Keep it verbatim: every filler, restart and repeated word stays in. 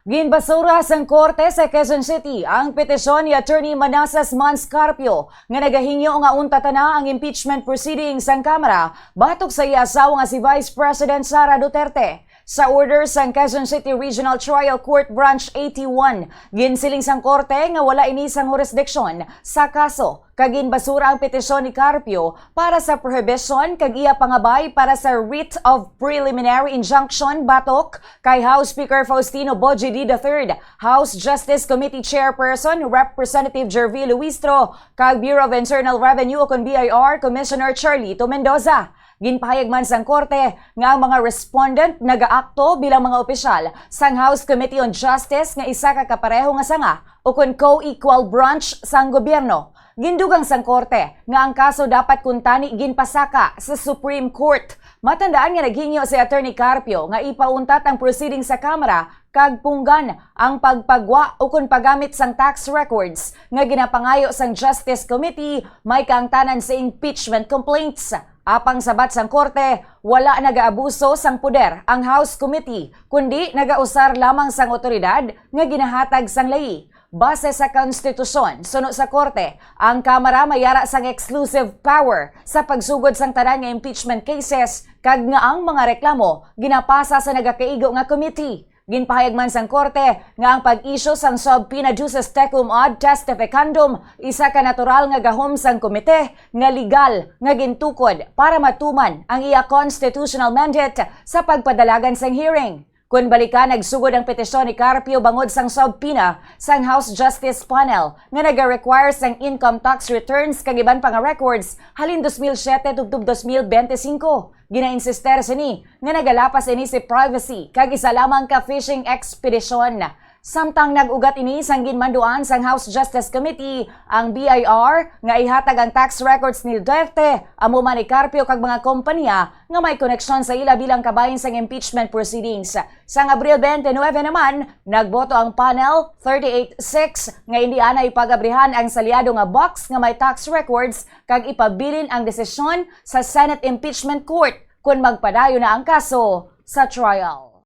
Ginbasura sang korte sa Quezon City ang petisyon ni Attorney Manassas Mons Carpio nga nagahingyo nga untata na ang impeachment proceedings sang Kamara batok sa iya asawa nga si Vice President Sara Duterte. Sa order sang Quezon City Regional Trial Court Branch eighty-one, ginsiling sang korte nga wala ini sang jurisdiction sa kaso kag ginbasura ang petisyon ni Carpio para sa prohibition kag iya pangabay para sa writ of preliminary injunction batok kay House Speaker Faustino Bogie D the third, House Justice Committee Chairperson Representative Jervie Luistro, kag Bureau of Internal Revenue ukon B I R Commissioner Charlito Mendoza. Ginpahayag man sang korte nga ang mga respondent nagaakto bilang mga opisyal sang House Committee on Justice nga isa ka kapareho nga sanga ukon co-equal branch sang gobyerno. Gindugang sang korte nga ang kaso dapat kuntani ginpasaka sa Supreme Court. Matandaan nga naghingyo si Attorney Carpio nga ipauntat ang proceeding sa Kamara kag punggan ang pagpagwa ukon paggamit sang tax records nga ginapangayo sang Justice Committee may kaangtanan sa impeachment complaints. Apang sabat sang korte, wala nagaabuso sang poder ang House Committee, kundi nagausar lamang sang awtoridad nga ginahatag sang layi. Base sa konstitusyon, suno sa korte, ang Kamara may yara sang exclusive power sa pagsugod sang tanan nga impeachment cases kag nga ang mga reklamo ginapasa sa nagakaigo nga committee. Ginpahayag man sang korte nga ang pag-issue sang subpoena duces tecum ad testificandum isa ka natural nga gahom sang komite nga legal nga gintukod para matuman ang iya constitutional mandate sa pagpadalagan sang hearing. Kon balikan, nagsugod ang petisyon ni Carpio bangod sang subpoena sang House Justice Panel nga nagarequire sang income tax returns kag iban pa nga records halin dos mil siete tubtob dos mil bente singko. Ginainsister sini nga nagalapas ini sa privacy kag isa lamang ka fishing expedition. Samtang nag-ugat ini sang ginmanduan sang House Justice Committee ang B I R nga ihatag ang tax records ni Duterte, amo man ni Carpio kag mga kompanya nga may koneksyon sa ila bilang kabahin sang impeachment proceedings. Sang Abril twenty-nine naman, nagboto ang panel thirty-eight six nga indi anay pagabrihan ang salyado nga box nga may tax records kag ipabilin ang desisyon sa Senate Impeachment Court kon magpadayon na ang kaso sa trial.